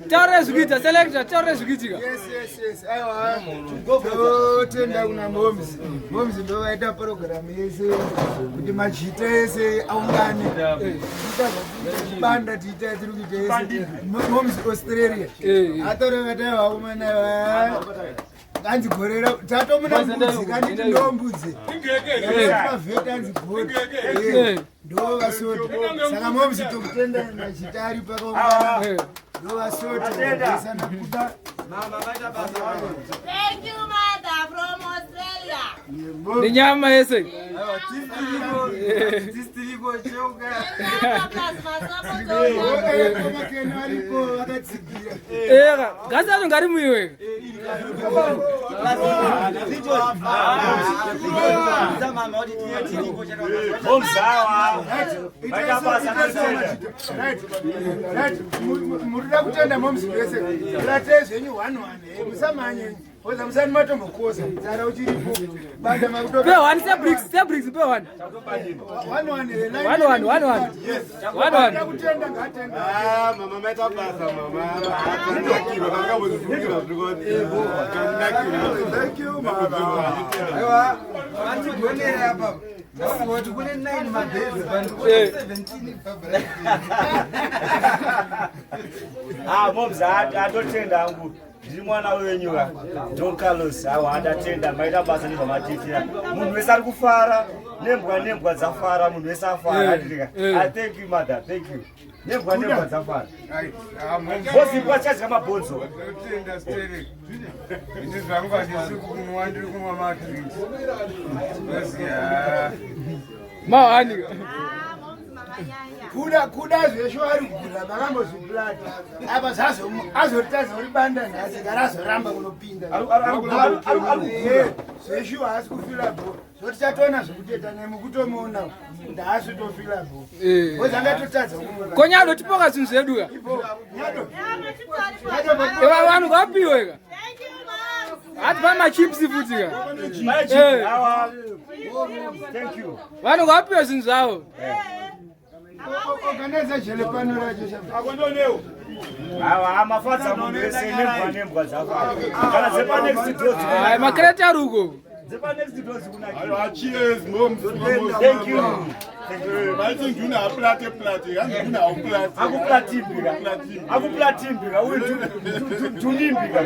Taura zvikuita selector, taura zvikuitika. Yes, yes, yes. Aiwa. Totenda kuna moms. Moms ndo vaita program yese kuti majita ese aungane. Banda tiita tiri kuita yese. Moms Australia. Atore vatai vakomana. Anzi gore ra tatomuna mbudzi kanditi ndo mbudzi. Mavheti anzi gore. Ndo vasoti. Saka moms tokutenda majita ari pakaungana. Ndo vasoti. Sana kuda. Thank you, mother from Australia. Nenyama yese. Nenyama plus masapo. Makeno ariko vakatsigira. Ega, gasi acho ngarimuiwe. Momzawa. Maita basa notenda. Murida kutenda moms vese, ratei zvenyu one one, musamanye oza musani matombokoza tsara uchiripo banda makuto. Pe one sebricks, sebricks pe one. One one. One one, one one. One one. Kutenda ngatenda. Ah, mama maita basa mama. Ndakirwa kangambozvifungirwa zviri kuonekwa. Thank you mama. Aiwa, vatigonere apa. Kuti kune 9 mabhezi but kune 17 pabra. Ah, moms, atotenda hangu. Ndiri mwana wenyu ka. Don Carlos, awa andatenda maita basa nezvamatiitira. Munhu wese ari kufara, nembwa nembwa dzafara, munhu wese afara. Handitika. Ah, thank you mother, thank you. Nembwa nembwa dzafara. Bozipo chadya mabhonzo. Ndotenda sterek. Ini zvangu handisi kunwa, ndiri kumwa madrinks. Basi ya. Mahani. Ah, moms makanyanya. Kuda kuda zvesho ari kugura makambozviplata apa azotadza uri banda nhasi kana azoramba kunopinda. Zveshuwa haasi kufila bho, zvoti chatoona zvekuteta nemukutomuona ndaasi tofila bho ozangatotadza kumuka. Konyado tipoka zvinhu zvedu ka. Nyado. Eva vanhu ngapiwe ka. Thank you, moms. Hati pa machips futi ka. Awa. Thank you. Vanhu ngapiwe zvinhu zvavo. Organiza jele pano racho. Awa, mafadza munhu wese, nembwa nembwa dzafara. Kana dzepa next door Hayi dzikunaka. makreti ari uko. Dzepa next door dzikunaka. Aiwa, cheers moms. Thank you. Thank you. Vaiti nduna haplate plate, hanzi nduna hauplate. Akuplatimbika. Akuplatimbika. Uyu ndunimbika.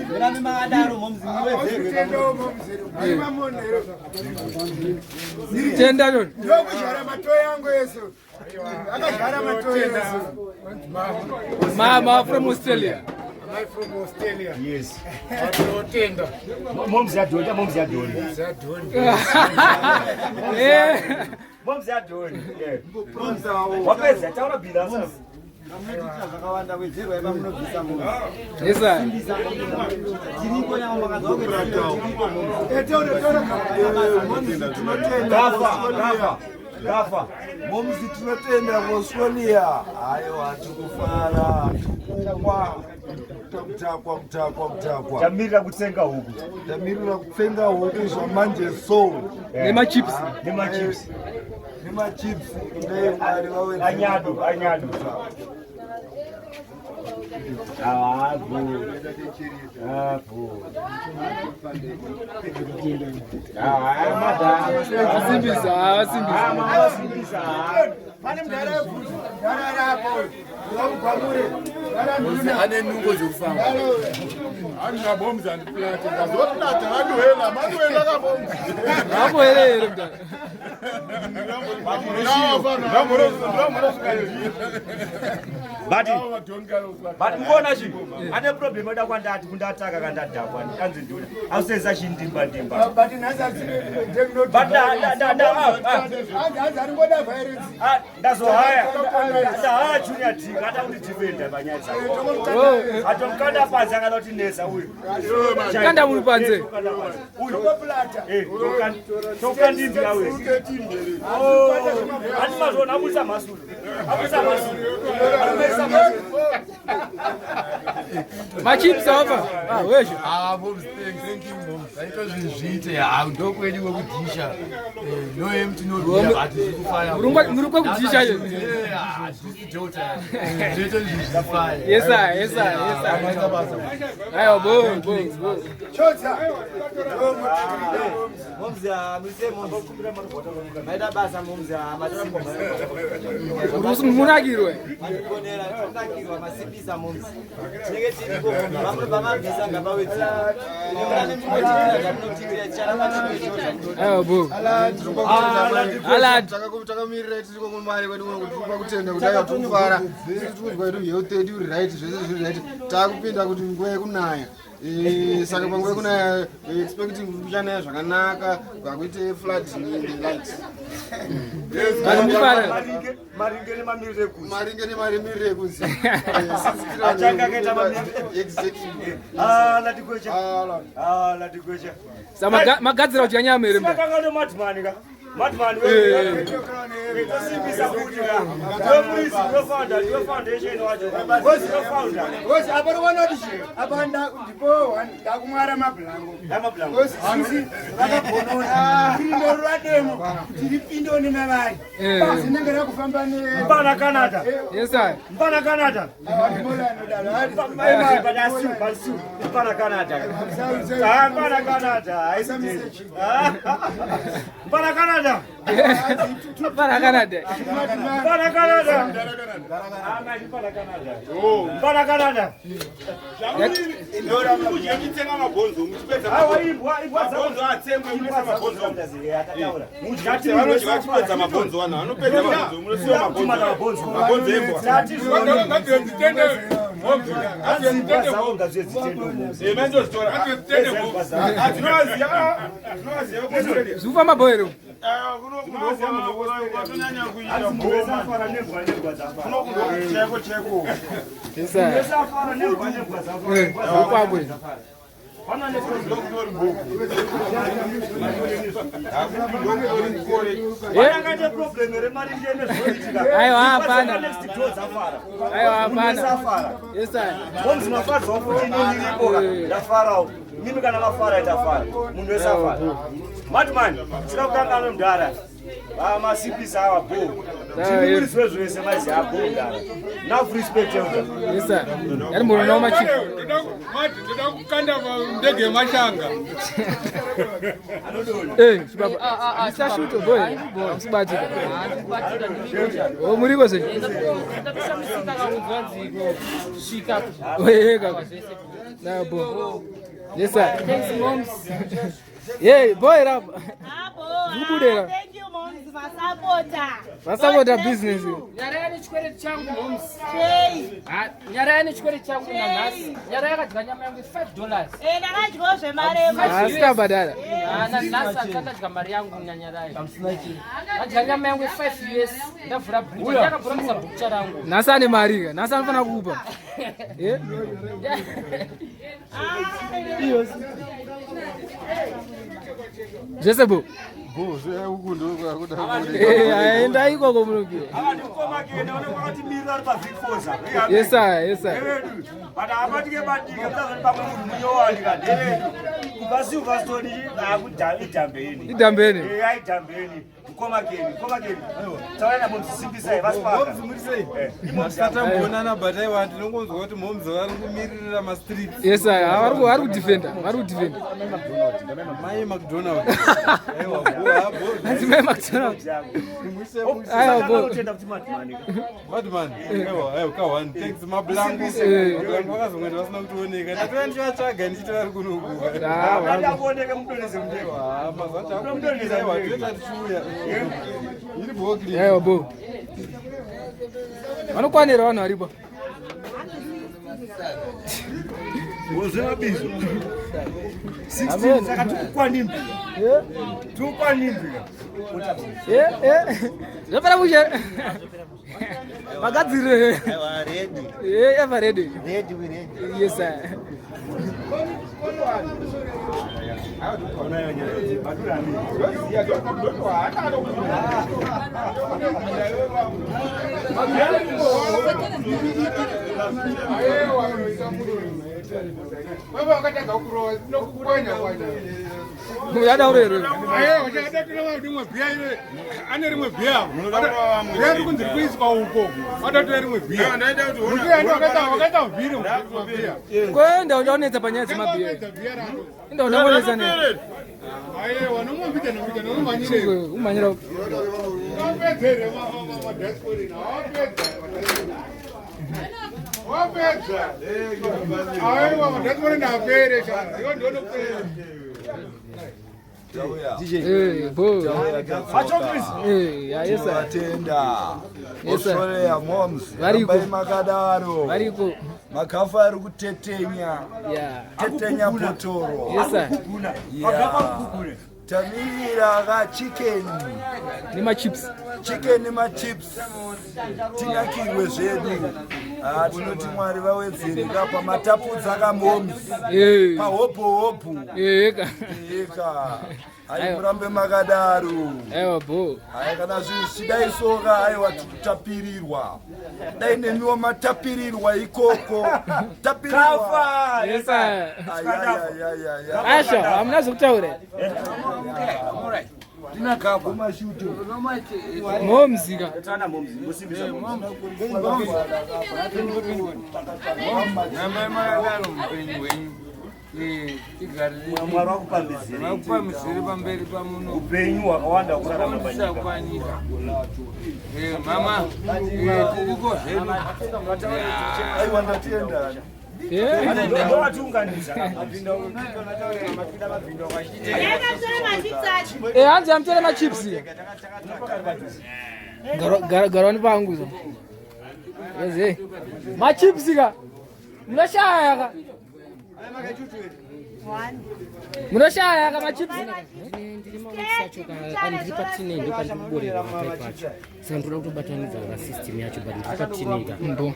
Murambe makadaro moms, muwedzerwe. Tenda lona. Ndokuzhara matoyi angu ese, akazhara matoyi ese. Mama from Australia. Mai from Australia. Yes. Tinotenda. Moms yadhoni, moms yadhoni. Moms yadhoni. Yeah. Wapedza taura bila. Munotiitira zvakawanda, wedzerwai pamunobvisa moms. Yes sir. Tiriko nyangwe makanzwa kuti tiriko moms. Gafa, gafa. Gafa. Moms tinotenda kuAustralia. Aiwa, tikufara, tikumwa, kutakwa kutakwa kutakwa. Tamirira kutsenga huku. Tamirira kutsenga huku zvamanje so. Nemachips. Nemachips. Nemachips. Kudai Mwari vawedzere. Anyado, anyado. Abu. Abu. Vasimbisa, vasimbisa. Mama simbisa. Pane mudhara webvudzi, mudhara ari apo wamugwamure, mudhara nduna. Ane nungo dzekufamba. Handina bombs handiplate. Ndazoplata vaduhela, maduhela kabombs. Hapo here here mudhara. But mukuona chi ane problem yoda kwandati kundataka kandadhakwa anzi nduna auseza chindimba ndimba. But nhasi But hanzi aringoda violence. Ah, ndazohaya ndahaya Junior D kada kuti defender panyaya dzake atomukanda panze akada kuti nesa uyu. Kanda munhu panze. Uyu tokandimbira uyu handi mazvona abudisa mhasuru, abudisa mhasuru, abudisa mhasuru. Machips apa. Ah, weshe. Ah, moms, thanks. Thank you, moms. Aita zvinhu zviite. Ah, ndokwedu kwekudhisha. Eh, no empty no beer, but zviri kufaya. Muri kwekudhisha iyo. Eh, ah, zvisi delta. Zvinoita zvinhu zvifaya. Yes sir, yes sir, yes sir. Maita basa. Aiwa, bo, bo, bo. Moms, muise moms. Maita basa moms, matora Munakirwe. Mandikonera, tinonakirwa masimbisa moms. Tinenge tiriko vamunobva mabvisa ngapawedzera. Mune munotiitira zvamunotiitira ticharamba tichiita. Aiwa, bo. Alad. Takamirira tiri kumari kwedu kuno kuti kutenda kuti aiwa tikufara tiri kudya yedu health yedu iri right, zvese zviri right. Takupinda kuti nguva yekunaya. Saka panguva yekunaya we expecting kuti kuchanaya zvakanaka, vakuite flooding in the light. Vanofara. Maringe nemamiriro ekunze. Maringe nemamiriro ekunze. Achange akaita mamiriro. Exactly. Ah, latikwecha. Ah, Ah, latikwecha. Sa magadzira kudya nyama here mba. Sinakangano madman ka. Madman we. Tosimbisa kuti ka. Ndiwe murisi, ndiwe founder, ndiwe foundation wacho. Ndiwe founder. Ngozi apa rikuona kuti chii? Apa ndipo ndakumwara mabhulango. Yamablango. Ngozi sisi vakabhonona. Tiri rademo tiri pindoni navari. Eh. Zinenge rakufamba ne Mpana Canada. Yes sir. Mpana Canada. Vanimola anodaro. But asiu, but asiu. Mpana Canada. Ah, mpana Canada. Haisi. Mpana Canada. Para Canada. Mpana Canada. Ah, manje mpana Canada. Mpana Canada. Kudya chitsenga mabhonzo muchipedza Awa imbwa, imbwa mabhonzo atsengwe munoisa mabhonzo. Atataura. Vanodya vachipedza mabhonzo vanhu vanopedza mabhonzo munosiwa mabhonzo. Mabhonzo embwa. Mandozvitora. Tinovaziva tinovaziva kuAustralia. Zviri bo here. Kunonyanya kuita bhoma. Chaiko chaiko. Yes sir. Ukwabwe. Aiwa, hapana. Aiwa, hapana. Yes sir. Moms mafadzwa futi ini ndiripo ka ndafarawo mimi kana mafara itafara munhu wese afara madman sina kutanga mudhara masipisa awa bo ndimimuriswe zvese maizi abo mudhara enough respect elder Yes sir. Yarimbononawo machips. Ndoda kukanda ndege yemashanga. Eh, chibaba. Musashuto boy. Musabatika. Oh, muriko sei? Svika. Wega. Na bo. Yes sir. Thanks moms. Yeah, boy rap. Abo. Zvibudera. Thank you moms masapota. Vasapota business. Nyaraya nechikwereti changu moms. Chei. Ah, nyaraya nechikwereti changu nanhasi. Nyaraya yakadya nyama yangu $5. Eh, ndakadyawo zvemarema. Asina badala. Ah, nanhasi handisati mari yangu nanyaraya. Ndadya nyama yangu 5 US. Ndavhura bhucha. Ndakabhuramisa bhucha rangu. Nhasi ane mari ka. Nhasi anofanira kukupa. Eh? Zvese bo. Uku ndokuda Eh, aenda ikoko munopiwa. ava ndikomakene vanenge vakatimirira ari pavikfoza Yes sir, yes sir. ndevedu but abatike batike mutazoti pamwe munhu munyowani ka ndevedu kubva silverstone idhambeni Idhambeni. aidhambeni mukomakeni mukomakeni taurai nabo muzisimbisai vasipaka Moms muri sei? Tisatambonana but aiwa ndinongonzwa kuti moms vari kumiririra mastreets. Yes sir, vari kudefenda, vari kudefenda. Mai McDonald. Aiwa, bo, bo. Hanzi mai McDonald. Aiwa, bo. Tenda kuti madhimani Madman, aiwa, aiwa, ka one. Thanks mablango. Eh. Mablango vakazongoenda vasina kutioneka. Ndatova ndichivatsvaga ndichiti vari kunoku. Ah, akati akuoneka mudonhese mundege Ah, mazuva takuita aiwa, toita tichiuya. Iri bhokiri. Aiwa bo. Vanokwanira vanhu varipo. Zvemabizo Amen. 16 saka tikukwanimbi tikukwanimbi Eh, eh. Zvapera mushe. Magadzirire. Eh, ever ready. Ready, we ready. Yes sir. Ane rimwe bhiya ri kunzi ri kuiswa uko adatora rimwe bhiya wakaita vhiri mabhiya. Kwenda uchaonetsa panyaya dzemabhiya, inda uchaonetsa ne. Aiwa, nomambita nomita nomumanyire. Umanyira. Wapedzere madiasporina, wapedza, wapedza. Aiwa, madiasporina apere sha, iwo ndionopera. Eh, bo. Eh, ya, yes sir. Tinotenda. Yes, sir. Australia moms. Variko. Rambai makadaro. Variko. Makafa ari kutetenya. Yeah. Tetenya bhotoro. Yes sir. Yeah. Tamirira ka chicken. Nemachips. Chicken nemachips. Tinakirwe zvedu. Ah, tinoti Mwari vawedzere kapa matapudza kamoms. Eh. Pahopo hopo. Eh, ka. Eka. Ai, murambe makadaro. Aiwa, bo. Hai, kana zvinhu zvichidaisoka, aiwa, tapirirwa. Dai nemiwo matapirirwa ikoko. Tapirirwa. Yes sir. Ayayayaya. Asha, hamuna zvekutaura. Momzika. Rambai makadaro mupenyu hwenyu. Mwari wakupambidzire. Vakupambidzire pamberi pamuno. Upenyu hwakawanda hwekurarama Kwandisa panyika. kwanyika. Mama, tiriko zvedu. Aiwa, ndatenda. Ndowatiunganidza. Yakatora machips acho. Eh, hanzi amutere machips. Garwani pangu zo. Eze. Machips ka. Munoshaya ka. Munoshaya ka machips. Ndiri patine, ndo pandiri kuborerwa mapaipi acho, saka ndoda kutobatanidza ka system yacho, but ndiri patinika. Mbo.